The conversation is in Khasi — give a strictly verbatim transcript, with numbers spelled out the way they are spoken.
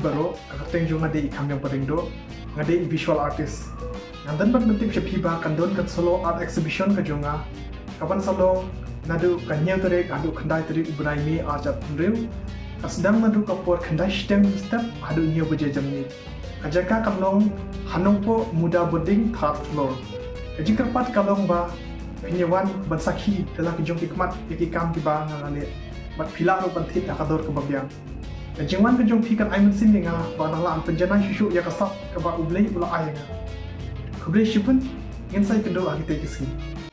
baroh, ka kyrteng jong nga dei i Kham Yang Padeng Doh, nga dei i visual artist. Ngan dang ban pyntip sha phi ba kan don ka solo art exhibition ka jong nga, kaban sa long naduh ka hynñiew tarik haduh khyndai tarik u bnai May ar hajar arphew hynriew. Ka sdang naduh ka por khyndai shiteng mynstep haduh hynñiew baje janmiet. Ka jaka kan long ha Nongpoh Muda Building, third floor. Ka jingkyrpad ka long ba phin ïa wan ban sakhi da la ki jong ki khmat ïa ki kam kiba nga la leh, bad phi lah ruh ban thied ha ka dor kaba biang. Ka jingwan ka jong phi kan ai mynsiem ïa nga ba ngan lah ban pynjanai shuh shuh ïa ka sap kaba U Blei u la ai ïa nga. Khublei shibun, ngin sa ïakynduh ha kitei ki sngi.